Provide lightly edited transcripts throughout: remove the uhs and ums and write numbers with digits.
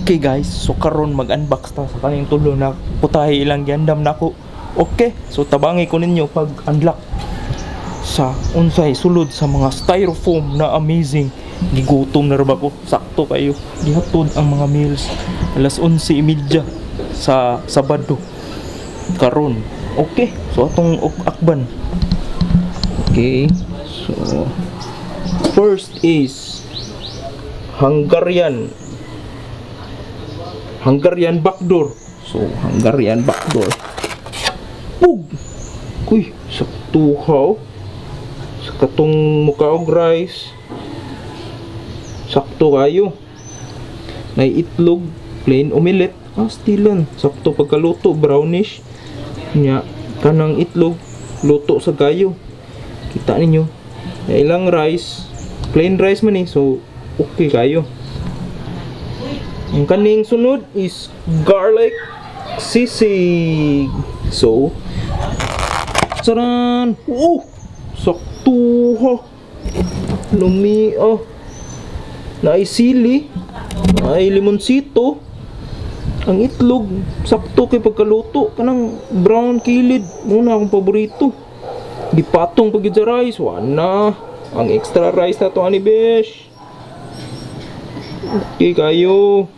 Okay guys, so karon mag-unbox ta sa kaning tulo na putahe ilang giandam nako. Okay, so tabangi ko ninyo pag unlock sa unsay sulod sa mga styrofoam na amazing. Gigutom na ra ba ko? Sakto kayo. Gihatod ang mga meals alas 11:30 sa Sabado. Karon. Okay, so atong akban. Okay, so first is Hungarian backdoor. So, Hungarian backdoor. Pug! Uy, saktuhaw. Sa katong mukha og rice. Sakto kayo. Nay itlog, plain omelette. Ah, stilan. Sakto pagkaluto, brownish. Nya, kanang itlog, luto sa gayo. Kita ninyo. Na ilang rice, plain rice man eh. So, okay kayo. Ang kaning sunod is garlic sisig. So, charan! Oh! Saktuha! Lumi, oh. Naay sili. Naay limonsito. Ang itlog, sakto kay pagkaluto. Kanang brown kilid. Muna akong paborito. Gipatong pag sa rice. Wala. Ang extra rice na to, ani besh. Okay kayo.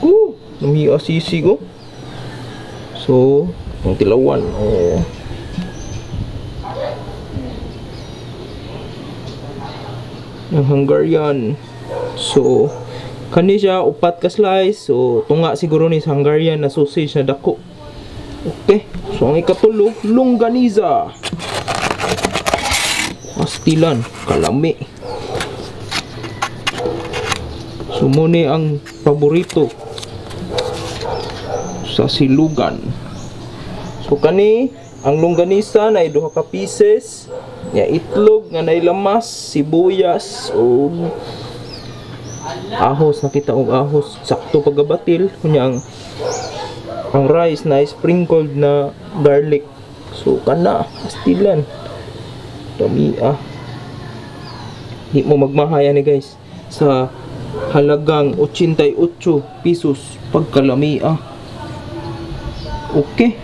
Oh, lami sisig oh. So, ang tilawan. Oh. Ang Hungarian. So, kani siya upat ka slice. So, tunga siguro ni sa Hungarian na sausage na dako. Okay. So, ang ikatulo, longganisa. Pastilan, kalami. So, muni ang paborito sa silugan. So, kani, ang longganisa na duha ka pieces, nga itlog nga nay lamas, sibuyas ug ahos. Nakita og ahos, sakto pagabatil. Kunya ang rice na sprinkled na garlic. So kana, pastilan. Dami ah. Di mo magmahaya ni guys sa halagang 88 pesos pagkalami ah. Okay.